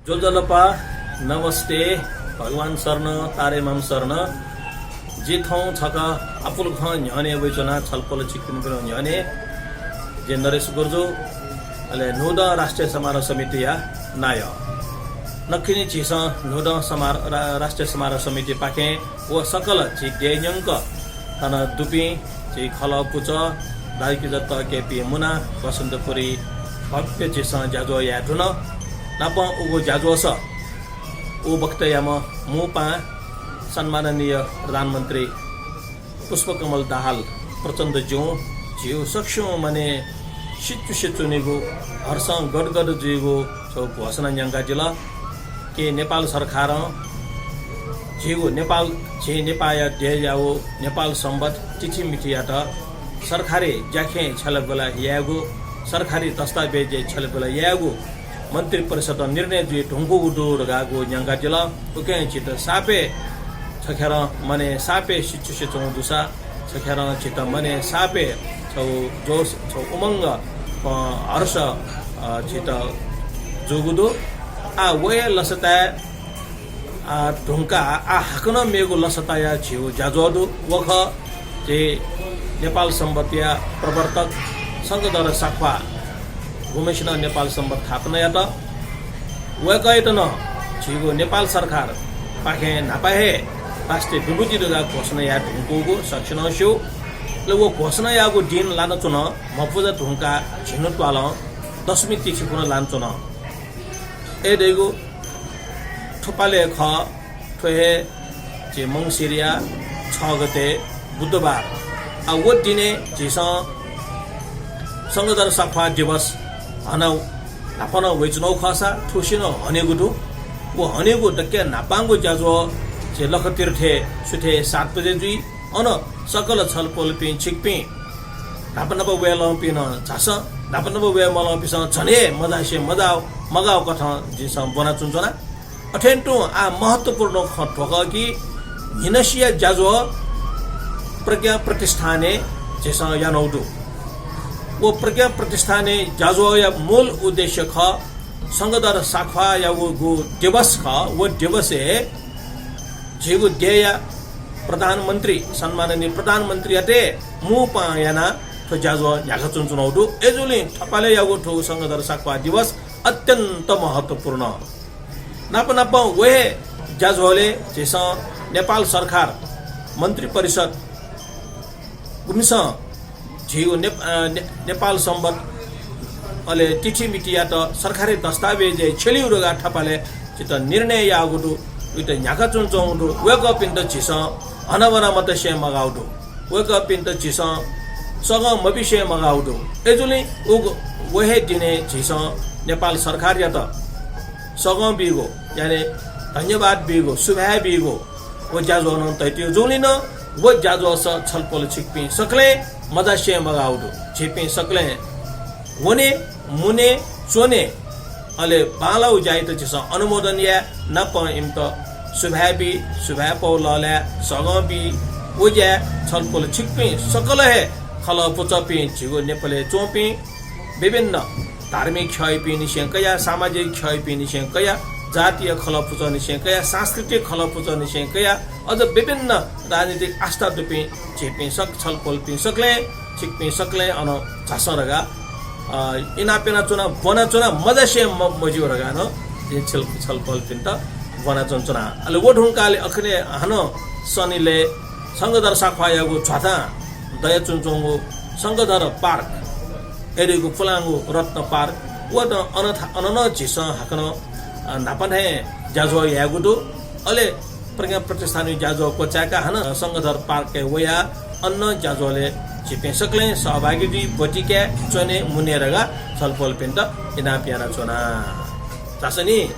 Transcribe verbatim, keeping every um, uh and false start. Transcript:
ज्वजलपा, नमस्ते, भगवान शरण, तारेमाम शरण। जि थौं छकः आपुलखं न्ह्यःने वइच्वना, छलपोल छिकपिनिगु न्ह्यःने। जि नरेश गुरुजु, अले न्हूदँ राष्ट्रिय समारोह समितिया नायः। नकतिनि झीसं न्हूदँ समारोह, रा-, राष्ट्रिय समारोह समितिपाखें व सकल झी देय् न्यंक थन दुपिं झी खलः पुचः, दाजुकिजा तःकेपिं मुना, बसन्तपुरी भव्य झीसं ज्याझ्वः याये धुन। नापं उगु ज्याझ्वःस उ बखतयाम्ह मू पाहां सम्माननीय प्रधानमन्त्री पुष्पकमल दाहाल प्रचण्डजुं झीगु सकसिगुं मनय् सिचुसे च्वनीगु, हर्षं गदगद जुइगु छगू घोषणा न्यंकादिल कि नेपाल सरकारं झीगु नेपाल, झी नेपाःया देय्‌यागु नेपाल संवत् तिथिमितियात सरकारी ज्याखँय् छ्यलाबुला यायेगु, सरकारी दस्तावेजय् छ्यलाबुला यायेगु मन्त्रिपरिषदं निर्णय जुइ धुंकूगु दु धकाः न्यंकादिल। उकिं झीत सापय् छखेरं मनय् सापय् सिचुसे च्वंगु दुसा छखेरं झीत मनय् सापय् छगू जोश, छगू उमंग, अ, हर्ष, अ, झीत जूगु दु। आः व हे लसताय्, आः, धुंकाः आः हाकनं मेगु लसताया झीगु ज्याझ्वः दु। व खः झी नेपाल संवत्‌या प्रवर्तक शंखधर साख्वाः, गुम्हसिनं नेपाल संवत् थापना यात। वय्‌कःयात नं झीगु नेपाल सरकारपाखें न्हापा हे राष्ट्रिय विभूति धकाः घोषणा याये धुंकूगु सकसिनं स्यू। अले व घोषणा याःगु दिं लानाच्वन, म्हपुजा धुंकाः झिन्हु त्वालं दशमी तिथि कुन लानाच्वन। अय्‌धइगु थ्वपालय् खः, थ्व हे झी मंसिरया छ गते बुधबार। आः व दिनय् झीसं शंखधर साख्वाः दिवस हना न्हापा नं वइच्वनागु खःसा थुसिनं हनेगु दु। व हनेगु दक्व न्हापांगु ज्याझ्वः झी लखतीर्थय् सुथय् सात बजे जुइ। अन सकल छलपोलपिं छिकपिं न्हापा न्हापा वयेलंपिं नं झासँ, न्हापा न्हापा वये मलंपिन्सं झन हे मझासे मगाः, मगाःकथं झीसं ब्वनाच्वनाच्वना। अथें तुं आः महत्त्वपूर्ण खँ थ्व खः कि न्हिनसिया ज्याझ्वः प्रज्ञा प्रतिष्ठानय् झीसं यानागु दु। व प्रज्ञा प्रतिष्ठानय् ज्याझ्वःया मूल उद्देश्य खः, शंखधर साख्वाःयागु दिवस खः। व दिवसय् झीगु देय्‌या प्रधानमन्त्री, सम्माननीय प्रधानमन्त्रीयात हे मू पाहां यानाः थ्व ज्याझ्वः न्ह्याकाच्वनाच्वनागु दु। अय्‌जूगुलिं थ्वपालय्‌यागु थ्व शंखधर साख्वाः दिवस अत्यन्त महत्त्वपूर्ण। नाप नापं व हे ज्याझ्वलय् झीसं नेपाल सरकार, मन्त्रिपरिषद, गुम्हसिनं झीगु ने-, अ, ने-, नेपाल संवत् अले तिथिमितियात सरकारी दस्तावेजय् छ्यलेगु धकाः थ्वपालय् झीत निर्णय याःगु दु, उइत न्ह्याकाच्वनाच्वंगु दु। वय्‌कःपिन्त झीसं हनाबना मतसें मगाःगु दु। वय्‌कःपिन्त झीसं सगं मबिसें मगाःगु दु। अय्‌जूगुलिं उगु, व हे दिनय् झीसं नेपाल सरकारयात सगं बीगु, यानि धन्यवाद बीगु, सुभाय् बीगु, व ज्याझ्वः नं तयातयागु जूगुलिं नं व ज्याझ्वःस छलपोल छिकपिं सकलें मझासें मगाःगु दु। झीपिं सकलें वने, मुने, च्वने, अले बांलाःगु ज्यायात झीसं अनुमोदन याये, नापं इमित सुभाय् बी, सुभाय् पौ लःल्हाये, सगं बी। व ज्याय् छलपोल छिकपिं सकल हे खलः पुचःपिं, झीगु नेपालय् च्वंपिं विभिन्न धार्मिक ख्यःयापिंनिसें कयाः, सामाजिक ख्यःयापिंनिसें कयाः, जातीय खलः पुचःनिसें कयाः, सांस्कृतिक खलः पुचःनिसें कयाः, अझ विभिन्न राजनीतिक आस्था दुपिं झीपिं सक-, छलपोलपिं सकलें, छिकपिं सकलें अन झासँ धकाः, अ, इनाप यानाच्वना, ब्वनाच्वना, मझासें म-, मज्यू धकाः नं जिं छल-, छलपोलपिन्त ब्वनाच्वनाच्वना। अले व धुंकाः अले अखने हानं सनिलय् शंखधर साख्वाःयागु ध्वाथां दयाच्वनाच्वंगु शंखधर पार्क, अय्‌धइगु पुलांगु रत्न पार्क, व नं अन था-, अन नं झीसं हाकनं, अ, न्हापा थें ज्याझ्वः यायेगु दु। अले प्रज्ञा प्रतिष्ठानया ज्याझ्वः क्वचाय्‌काः हानं शंखधर पार्कय् वयाः अन नं ज्याझ्वलय् झीपिं सकलें सहभागी जुइ, ब्वति काये, च्वने, मुने धकाः छलपोलपिन्त इनाप यानाच्वना। झासँ नि।